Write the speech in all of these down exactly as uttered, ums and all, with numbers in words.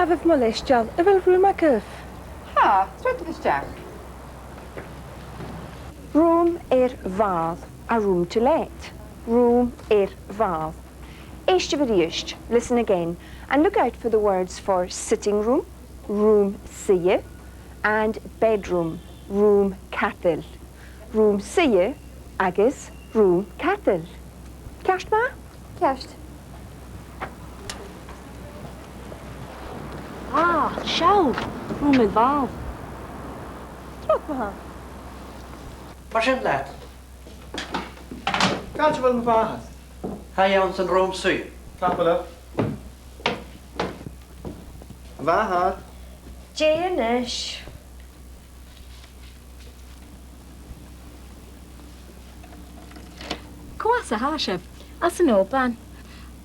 Gabhaibh mo leisgeul, a bheil rùm agaibh? Tha, troideadh a-steach. Rùm air mhàl, a room to let. Rùm air mhàl. Èistibh a-rithist, listen again, and look out for the words for sitting room, rùm-suidhe, and bedroom, rùm-cadail. Rùm-suidhe agus rùm-cadail. Ceart ma-thà? Ceart. Ah, seall, rùm air mhàl. Trobhad ma-thà. Mar sin leat. Càit a bheil mo mhàthair? Tha i anns an rùm-suidhe. Tapadh leibh. A mhàthair. Dè a-nis? Cò às a tha sibh? Às an Òban.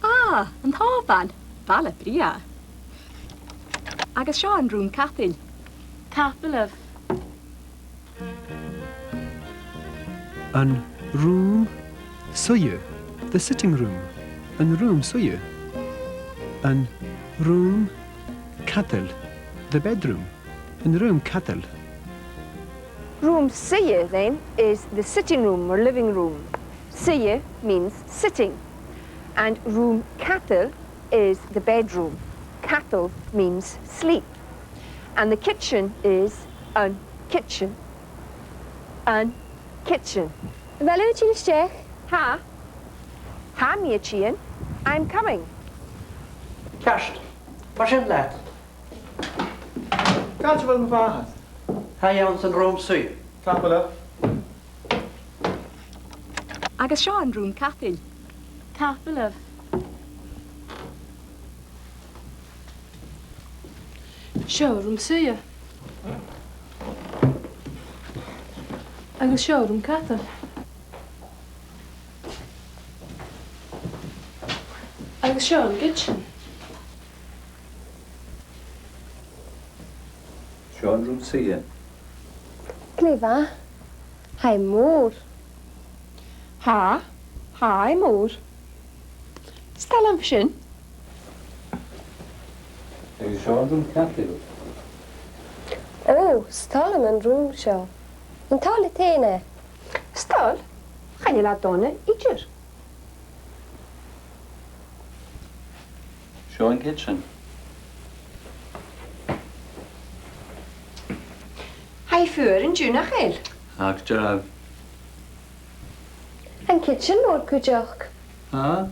Ah, an t-Òban. Baile brèagha. Agus seo an rùm-cadail. Tapadh leibh. An rùm-suidhe, the sitting room. An rùm-suidhe. An rùm-cadail, the bedroom. An rùm-cadail. Rùm-suidhe, then, is the sitting room or living room. Suidhe means sitting. And rùm-cadail is the bedroom. Cadail means sleep. And the kitchen is an kitchen. An kitchen. A bheil thu a' tighinn a-steach? Tha. Tha mi a' tighinn. I'm coming. Ceart. Mar sin leat. Càit a bheil mo mhàthair? Tha i anns an rùm-suidhe. Tapadh leibh. Agus seo an rùm-cadail. Tapadh leibh. Seo rùm-suidhe. Agus seo rùm-cadail. Agus seo an kitchen. Seo an rùm-suidhe. Glè mhath. Tha e mòr. Tha, tha e mòr. 'S toil leam sin. Agus seo an rùm-cadail. Ò, 's toil leam an rùm seo. An toil leat fhèin e? 'S toil. Chan eil e dona idir. Seo an kitchen. Tha e fuar an-diugh, nach eil? Tha, gu dearbh. An kitchen mòr cuideachd. Tha.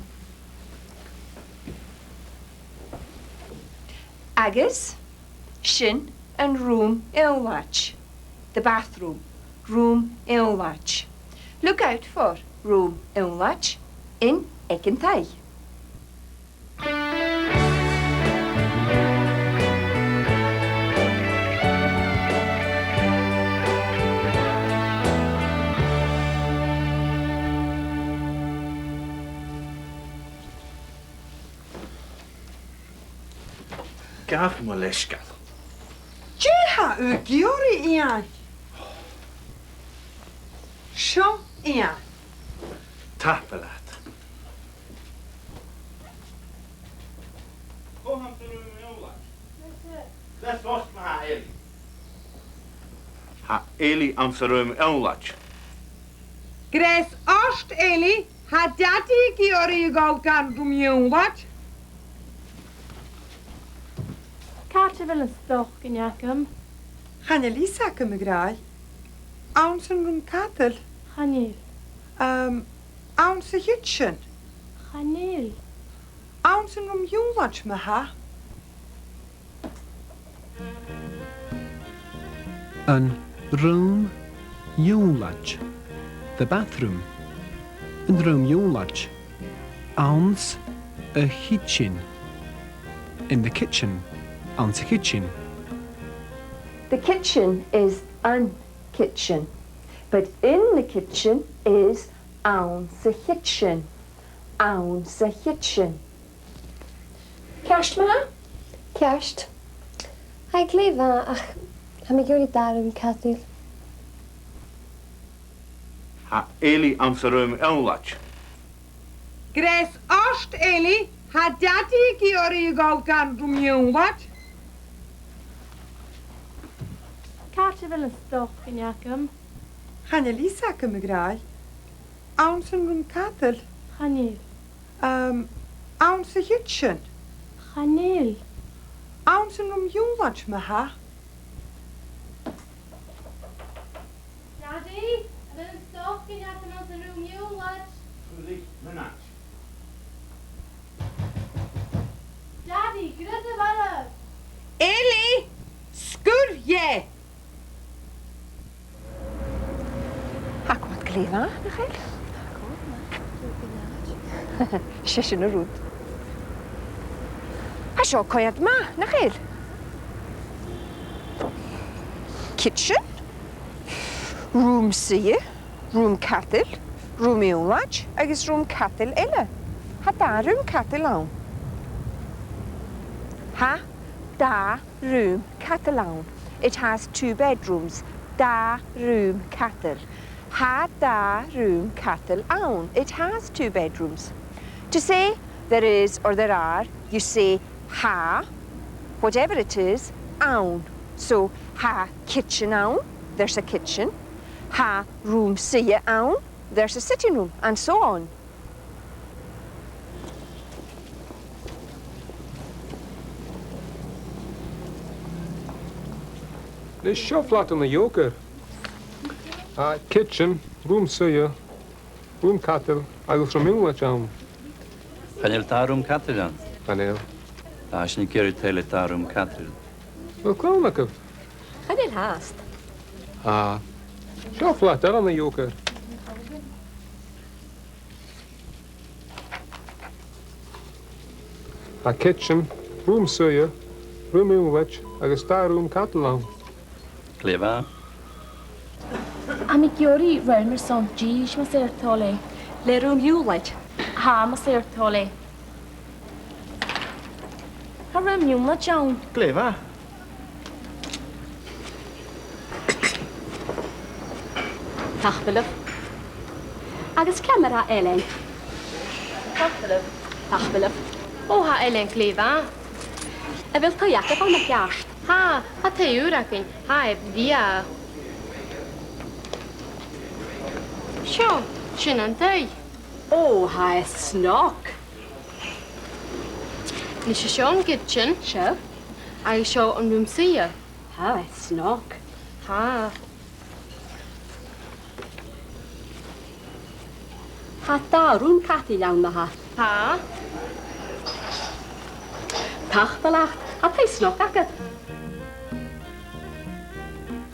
Agus sin an rùm-ionnlaid. The bathroom. Rùm-ionnlaid. Look out for rùm-ionnlaid in Aig an Taigh. Gabh mo leisgeul. Dè tha thu ag iarraidh, Iain? Seo, Iain. Tapadh leat. Cò th' anns an rùm-ionnlaid? Greas ort ma-thà, Eilidh. Tha Eilidh anns an rùm-ionnlaid. Greas ort, Eilidh. Tha Dadaidh ag iarraidh a dhol dhan rùm-ionnlaid. Càit a bheil an stocainn agam? Chan eil fhios agam, a ghràidh. Anns an rùm-cadail? Chan eil. Ehm, anns a' chidsin? Chan eil. Anns an rùm-ionnlaid ma-thà? An rùm-ionnlaid. The bathroom. An rùm-ionnlaid. Anns a' chidsin. In the kitchen. Anns a' chidsin. The kitchen is an kitchen, but in the kitchen is anns a' chidsin. Anns a' chidsin. Ceart ma-thà? Ceart. Tha e glè mhath, ach tha mi ag iarraidh dà rùm-cadail. Tha Eilidh anns an rùm-ionnlaid. Greas ort, Eilidh. Tha Dadaidh ag iarraidh a dhol dhan rùm-ionnlaid. Càit a bheil an stocainn agam? Chan eil fhios agam, a ghràidh. Anns an rùm-cadail? Chan eil. Um, anns a' chidsin? Chan eil. Anns an rùm-ionnlaid, ma-thà? Dadaidh, a bheil an stocainn agam anns an rùm-ionnlaid? Fuirich mionaid. Dadaidh, greas a bheil e? Eilidh, sguir dheth! Tha e coimhead glè mhath, nach eil? 'S e sin an rud. Tha seo coimhead math, nach eil? Kitchen, rùm-suidhe, rùm-cadail, rùm-ionnlaid agus rùm-cadail eile. Tha dà rùm-cadail ann. Tha dà rùm-cadail ann. It has two bedrooms. Dà rùm-cadail. Tha dà rùm-cadail ann. It has two bedrooms. To say there is or there are, you say tha, whatever it is, ann. So, tha kitchen ann, there's a kitchen. Tha rùm-suidhe ann, there's a sitting room, and so on. Nis, seo flat ann an Yoker. Tha kitchen, rùm-suidhe, rùm-cadail agus rùm-ionnlaid ann. Chan eil dà rùm-cadail ann? Chan eil. Tha sinn ag iarraidh taigh le dà rùm-cadail. A bheil clann agaibh? Chan eil fhathast. Ah. Seo flat eile ann an Yoker. Tha kitchen, rùm-suidhe, rùm-ionnlaid agus dà rùm-cadail ann. Glè mhath. Tha mi ag iarraidh rùm airson dithis, mas e ur toil e. Le rùm-ionnlaid? Tha, mas e ur toil e. Tha rùm-ionnlaid ann. Glè mhath. Tapadh leibh. Agus ciamar a tha Eilean? Tapadh leibh. Tapadh leibh. Ò, tha Eilean glè mhath. A bheil taigh agaibh ann a cheart? Tha, tha taigh ùr againn. Tha e brèagha. Seo, sin an taigh. Ò, tha e snog. Nis, seo an kitchen. Seo. Agus seo an rùm-suidhe. Tha e snog. Tha. Tha dà rùm-cadail ann, ma-thà. Tha. Tapadh leat, tha taigh snog agad.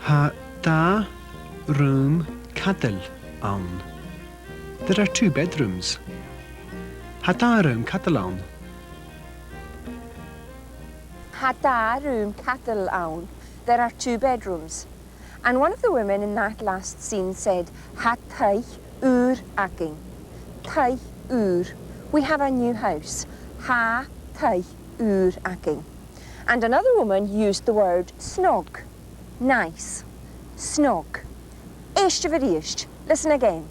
Tha dà rùm-cadail ann. There are two bedrooms. Tha dà rùm-cadail ann. Tha dà rùm-cadail ann. There are two bedrooms. And one of the women in that last scene said, "Tha taigh ùr againn." Taigh ùr. We have a new house. Tha taigh ùr againn. And another woman used the word snog. Nice. Snog. Èistibh a-rithist. Listen again.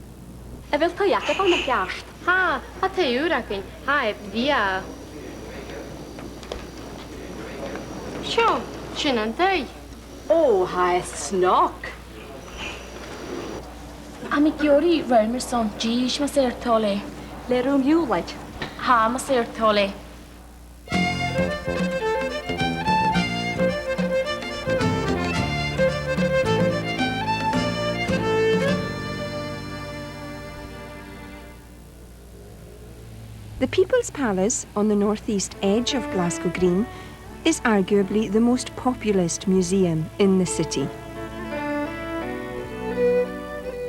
A bheil taigh agaibh ann a cheart? Tha, tha taigh ùr againn. Tha e brèagha. Seo, sin an taigh. Ò, tha e snog. Tha mi ag iarraidh rùm airson dithis, mas e ur toil e. Le rùm-ionnlaid? Tha, mas e ur toil e. The People's Palace on the northeast edge of Glasgow Green is arguably the most populist museum in the city.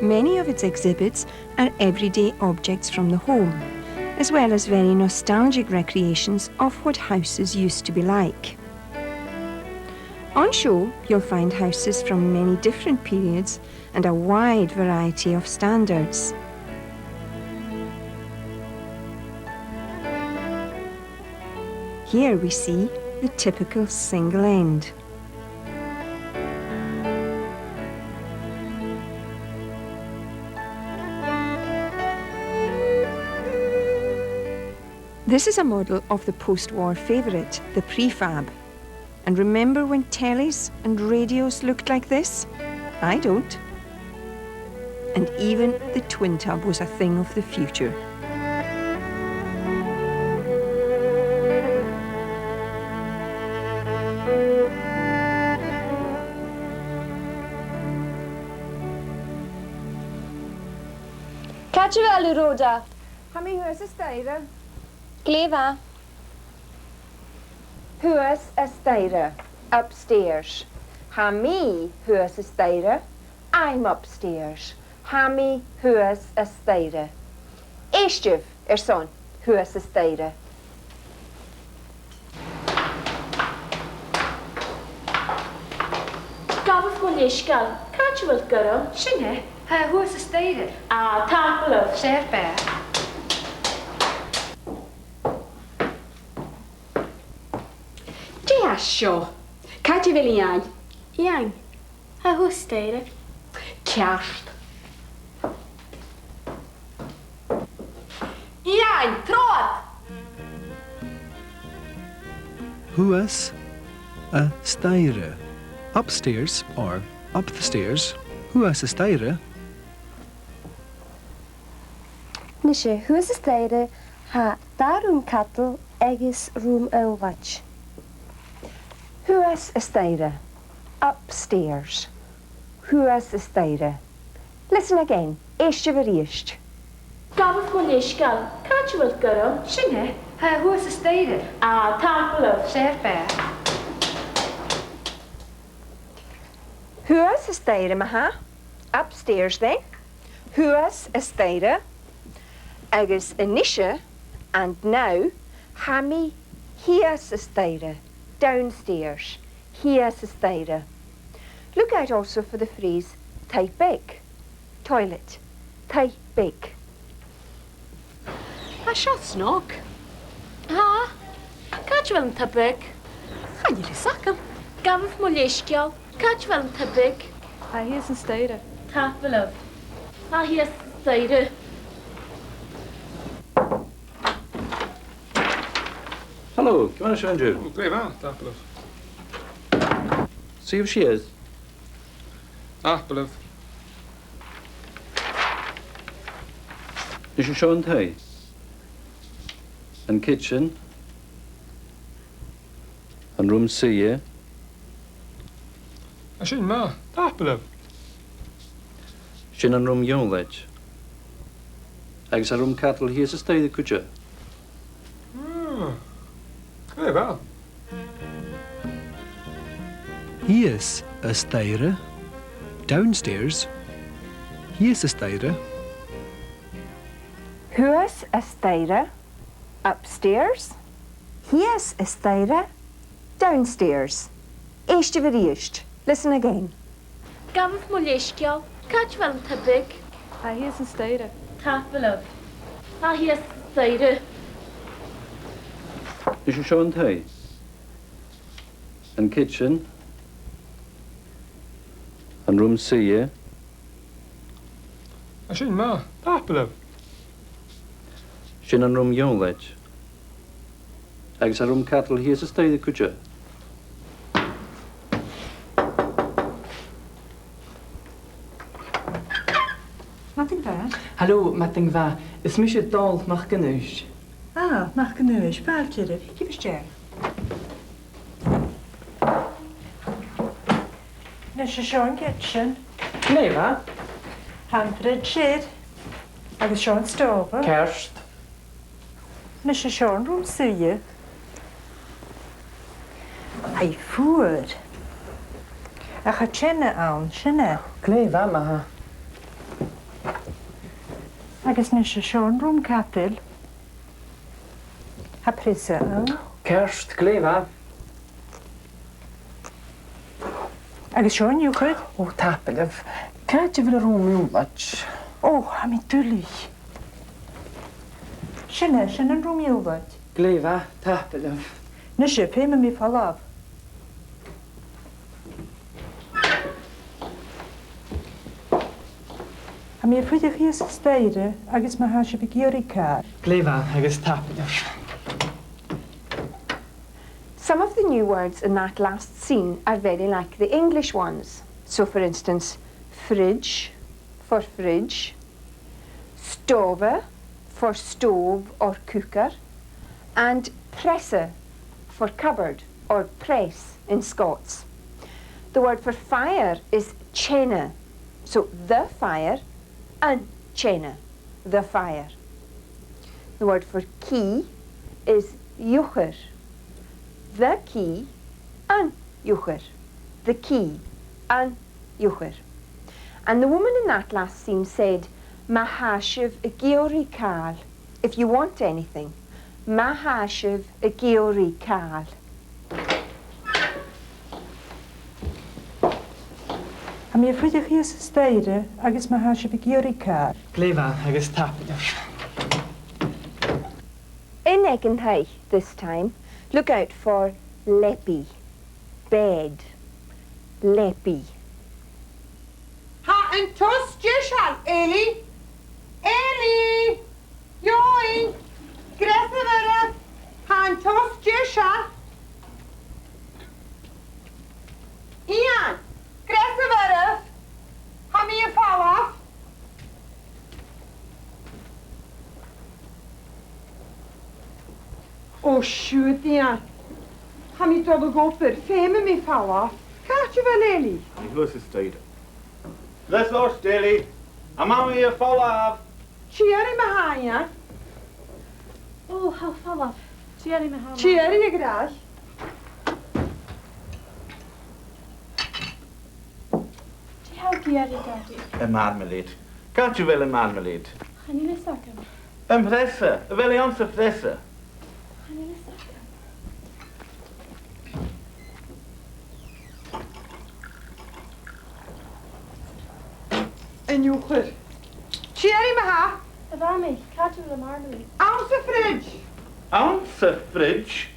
Many of its exhibits are everyday objects from the home, as well as very nostalgic recreations of what houses used to be like. On show, you'll find houses from many different periods and a wide variety of standards. Here we see the typical single end. This is a model of the post-war favourite, the prefab. And remember when tellies and radios looked like this? I don't. And even the twin tub was a thing of the future. Càit a bheil thu, Rhoda? Tha mi shuas an staidhre. Glè mhath. Shuas an staidhre, upstairs. Tha mi shuas an staidhre, I'm upstairs. Tha mi shuas an staidhre. Èistibh airson shuas an staidhre. Gabhaibh mo leisgeul, càit a bheil Gorm? Sin e, tha e shuas an staidhre. Ah, tapadh leibh. Seo am beatha. Dè tha seo? Càit a bheil Iain? Iain, tha e shuas an staidhre. Ceart. Iain, trobhad! Shuas an staidhre. Upstairs or up the stairs. Shuas an staidhre. Nise, shuas an staidhre, tha dà rùm-cadail agus rùm-ionnlaid. Shuas an staidhre. Upstairs. Shuas an staidhre. Listen again. Èistibh a-rithist. Gabhaibh mo leisgeul, càit a bheil Gorm? Sin e, tha e shuas an staidhre. Ah, tapadh leibh. Seo am beatha. Shuas an staidhre, ma-thà. Upstairs then. Shuas an staidhre. Agus a-nise, and now, tha mi shìos an staidhre, downstairs, shìos an staidhre. Look out also for the phrase taigh beag, toilet, taigh beag. Tha seo snog. Tha. Càit a bheil an taigh beag? Chan eil fhios agam. Gabhaibh mo leisgeul. Càit a bheil an taigh beag? Tha e shìos an staidhre. Tapadh leibh. Tha e shìos an staidhre. Hello, ciamar a tha sibh an-diugh? Ò, glè mhath, tapadh leibh. Suidhibh sìos. Tapadh leibh. Nise, seo an taigh. An kitchen. An rùm-suidhe. Tha sin math, tapadh leibh. Sin an rùm-ionnlaid. Agus an rùm-cadail shìos an staidhre cuideachd. Ah, glè mhath. Shìos an staidhre, downstairs. Shìos an staidhre. Shuas an staidhre, upstairs. Shìos an staidhre, downstairs. Èistibh a-rithist. Listen again. Gabhaibh mo leisgeul, càit a bheil an taigh beag? Tha e shìos an staidhre. Tapadh leibh. Tha e shìos an staidhre. Nise, seo an taigh. An kitchen. An rùm-suidhe. Tha sin math, tapadh leibh. Sin an rùm-ionnlaid. Agus an rùm-cadail shìos an staidhre cuideachd. Madainn mhath. Hello, madainn mhath. Is mise Dòmhnall MacAonghais. Ah, MacAonghais, fàilte oirbh. Thigibh a-steach. Nise, seo an kitchen. Glè mhath. Tha am fridge air. Agus seo an stòbha. Ceart. Nise, seo an rùm-suidhe. Tha e fuar. Ach tha teine ann, sin e. Glè mhath, ma-thà. Agus nise, seo an rùm-cadail. Tha preasa ann. Ceart, glè mhath. Agus seo an iuchair. Ò, tapadh leibh. Càit a bheil an rùm-ionnlaid? Ò, tha mi duilich. Sin e, sin an rùm-ionnlaid. Glè mhath, tapadh leibh. Nise, feumaidh mi falbh. Tha mi a' fuireach shìos an staidhre agus ma tha sibh ag iarraidh càil. Glè mhath agus tapadh leibh. Some of the new words in that last scene are very like the English ones. So, for instance, fridge for fridge, stòbha for stove or cooker, and pressa for cupboard or press in Scots. The word for fire is teine, so the fire, an teine, the fire. The word for key is iuchair, the key, an iuchair, the key, an iuchair. And the woman in that last scene said, "Ma tha sibh ag iarraidh càil, if you want anything, ma tha sibh ag iarraidh càil." Tha mi a' fuireach shìos an staidhre agus ma tha sibh ag iarraidh càil. Glè mhath agus tapadh leibh. In Egan Thaigh this time, look out for leabaidh, bed, leabaidh. Tha an tost deiseil, Eilidh! Eilidh! Eòin! Greasaibh oirbh! Tha an tost deiseil! Iain! Greasaibh oirbh! Tha mi a' falbh! Ò, siuthad, Iain. Tha mi a' dol a dh'obair. Feumaidh mi falbh. Càit a bheil Eilidh? Tha i shuas an staidhre. Greas ort, Eilidh. Tha Mamaidh a' falbh. Tìoraidh ma-thà, Iain. Ò, tha i a' falbh. Tìoraidh ma-thà. Tìoraidh, a ghràidh. Dè tha thu ag iarraidh, Dadaidh? Am marmalade. Càit a bheil am marmalade? Chan eil fhios agam. Am preasa. A bheil i anns a' phreasa? Chan eil fhios agam. An iuchair. Tìoraidh ma-thà. A Mhamaidh, càit a bheil am marmalade? Anns a' fridge. Anns a' fridge?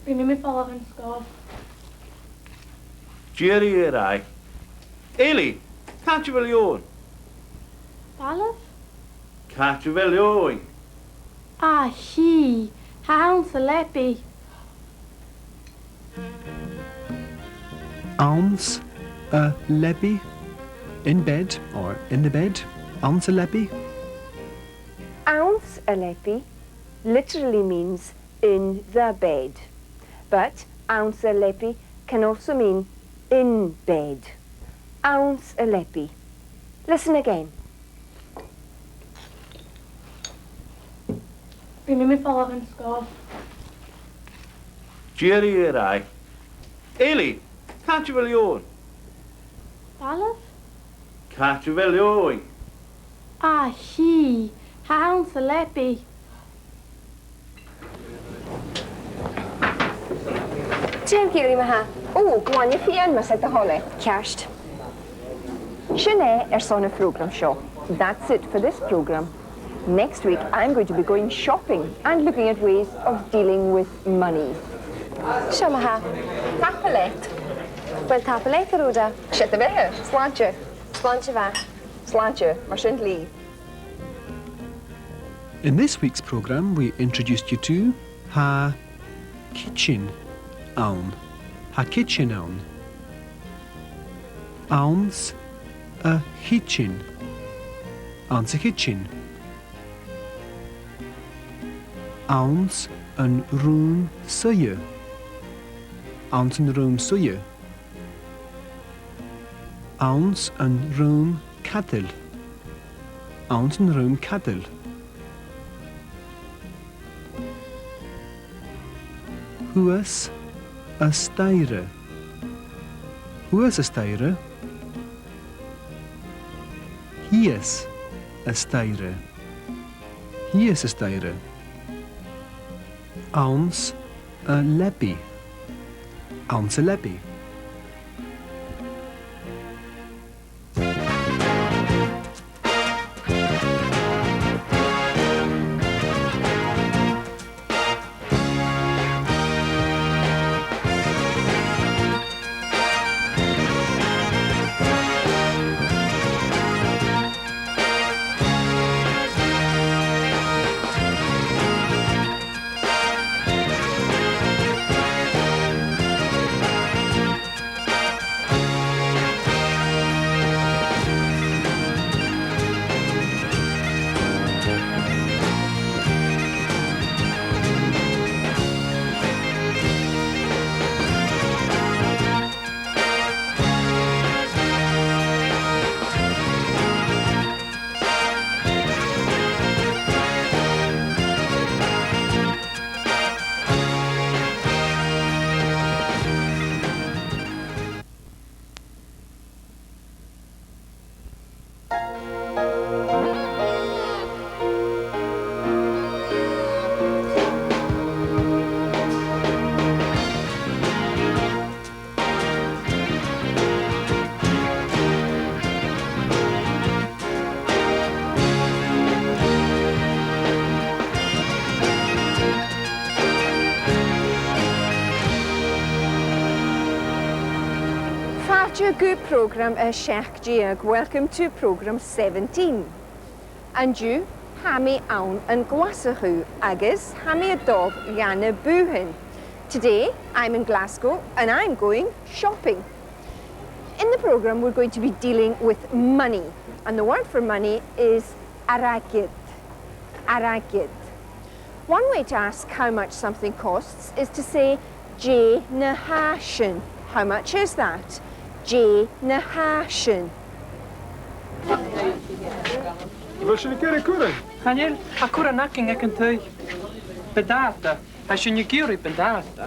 Bidh mi a' falbh an seo. Tìoraidh, a ghràidh. Eilidh, càit a bheil Eòin? Falbh? Càit a bheil Eòin? A chì, tha e anns an leabaidh. Anns an leabaidh, in bed or in the bed, anns an leabaidh. Anns an leabaidh literally means in the bed, but anns an leabaidh can also mean in bed. Anns an leabaidh. Listen again. Bidh mi a' falbh an seo. Tìoraidh, a ghràidh. Eilidh, càit a bheil Eòin? Falbh? Càit a bheil Eòin? A chì, tha e anns an leabaidh. Dè tha thu ag iarraidh, ma-thà? Ò, glainne fìon, mas e do thoil e. Ceart. Sin e airson a' phrògraim seo. That's it for this programme. Next week, I'm going to be going shopping and looking at ways of dealing with money. Seo ma-thà. Tapadh leat. Uill, tapadh leat, a Rhoda. Seo do bheatha. Slàinte. Slàinte mhath. Slàinte, mar sin leibh. In this week's programme, we introduced you to tha kitchen ann. Tha kitchen ann. Anns a' chidsin. Anns a' chidsin. Anns an rùm-suidhe. Anns an rùm-suidhe. Anns an rùm-cadail. Anns an rùm-cadail. Shuas an staidhre. Shuas an staidhre. Shìos an staidhre. Shìos an staidhre. Anns an leabaidh. anns an leabaidh. Fàilte gu prògram a seachd deug. Welcome to programme seventeen. An-diugh, tha mi ann an Glaschu agus tha mi a' dol dhan a' bhùthan. Today, I'm in Glasgow and I'm going shopping. In the programme, we're going to be dealing with money, and the word for money is airgead. Airgead. One way to ask how much something costs is to say, dè na tha sin? How much is that? Dè na tha sin? A bheil sinn ag iarraidh curran? Chan eil, tha curran againn aig an taigh. Buntàta. Tha sinn ag iarraidh buntàta.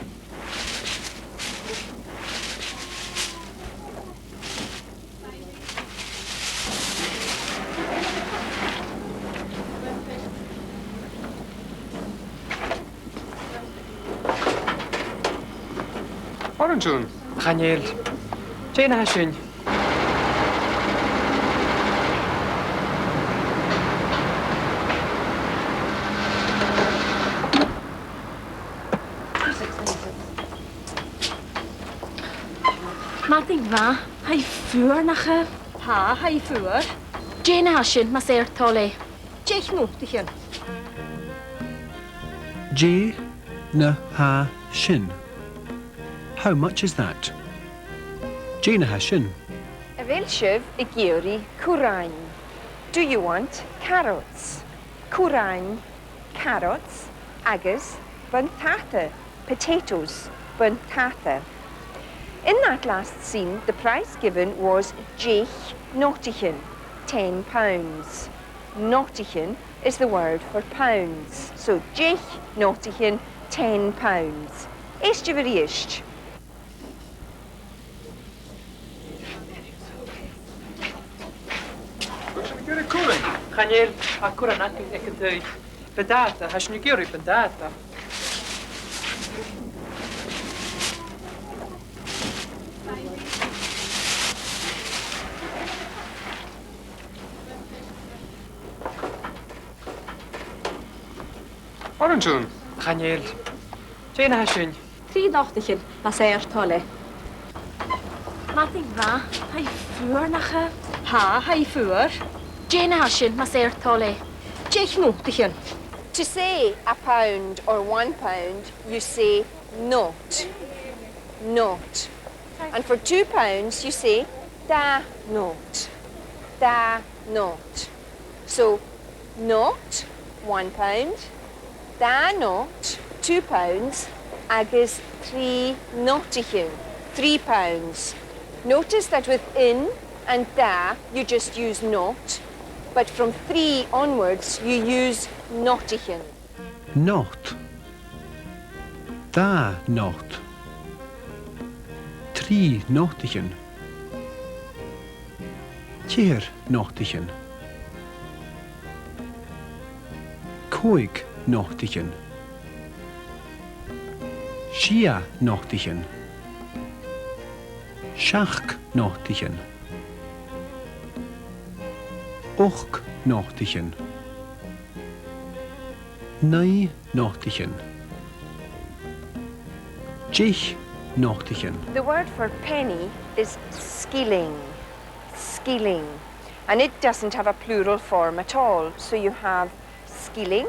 Orainsearan. Chan eil. Dè na tha sin? Madainn mhath, tha i fuar, nach eil? Tha, tha i fuar. Dè na tha sin, mas e ur toil e? Deich notaichean. Dè na tha sin? How much is that? Dè na tha sin? A bheil sibh ag iarraidh currain? Do you want carrots? Currain, carrots, agus buntàta, potatoes, buntàta. In that last scene, the price given was deich notaichean, ten pounds. Notaichean is the word for pounds. So, deich notaichean, ten pounds. Èistibh a-rithist. Chan eil, tha curran againn aig an taigh. Buntàta, tha sinn ag iarraidh buntàta. Orainsearan. Chan eil. Dè na tha sin? Trì notaichean, mas e ur toil e. Madainn mhath, tha i fuar, nach eil? Tha, tha i fuar. Dè na tha sin, mas e ur toil e? Deich notaichean. To say a pound or one pound, you say not. Not. And for two pounds, you say dà not. Dà not. So, not, one pound, dà not, two pounds, agus trì notaichean, three pounds. Notice that with in and dà, you just use not, but from three onwards, you use notaichean. Not. Dà not. Trì notaichean. Ceithir notaichean. Còig notaichean. Sia notaichean. Seachd notaichean. Ochd notaichean. Naoi notaichean. Deich notaichean. The word for penny is sgillinn. Sgillinn. And it doesn't have a plural form at all. So you have sgillinn,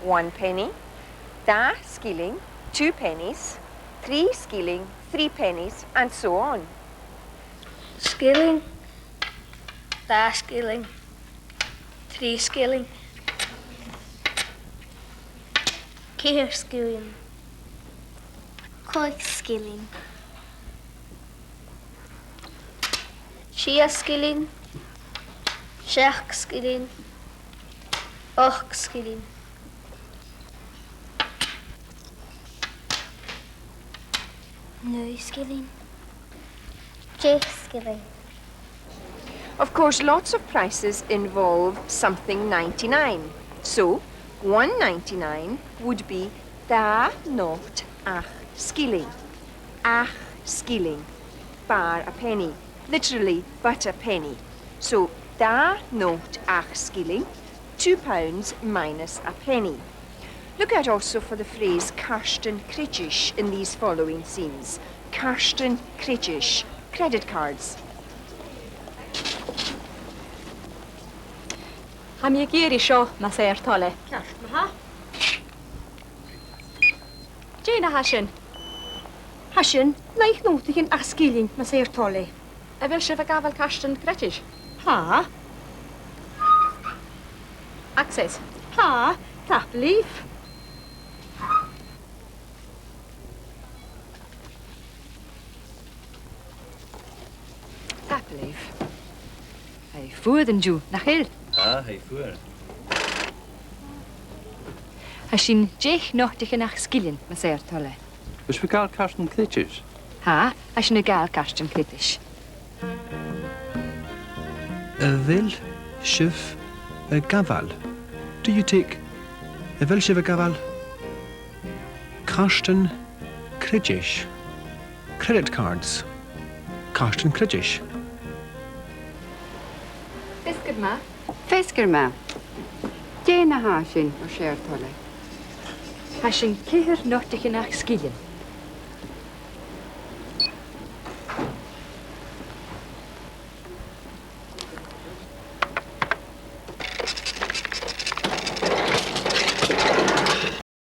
one penny, dà sgillinn, two pennies, trì sgillinn, three pennies, and so on. Sgillinn, dà sgillinn, trì sgillinn, ceithir sgillinn, còig sgillinn, sia sgillinn, seachd sgillinn, ochd sgillinn, naoi sgillinn, deich sgillinn. Of course, lots of prices involve something ninety-nine. So, one ninety-nine would be dà not ach sgillinn. Ach sgillinn. Bar a penny. Literally, but a penny. So, dà not ach sgillinn, two pounds minus a penny. Look out also for the phrase cairtean creideis in these following scenes. Cairtean creideis, credit cards. Tha mi ag iarraidh seo, mas e ur toil e. Ceart ma-thà. Dè na tha sin? Tha sin naoi notaichean ach sgillinn, mas e ur toil e. A bheil sibh a' gabhail cairtean creideis? Tha. Access? Tha, tapadh leibh. Tapadh leibh. Tha e fuar an-diugh, nach eil? Tha, tha e fuar. Tha sin deich notaichean ach sgillinn, mas e ur toil e. A bheil sibh a' gabhail cairtean creideis? Tha, tha sinn a' gabhail cairtean creideis. A bheil sibh a' gabhail? Do you take, a bheil sibh a' gabhail cairtean creideis? Credit cards. Cairtean creideis. Feasgar math. Feasgar math. Dè na tha sin, mas e ur toil e? Tha sin ceithir notaichean ach sgillinn,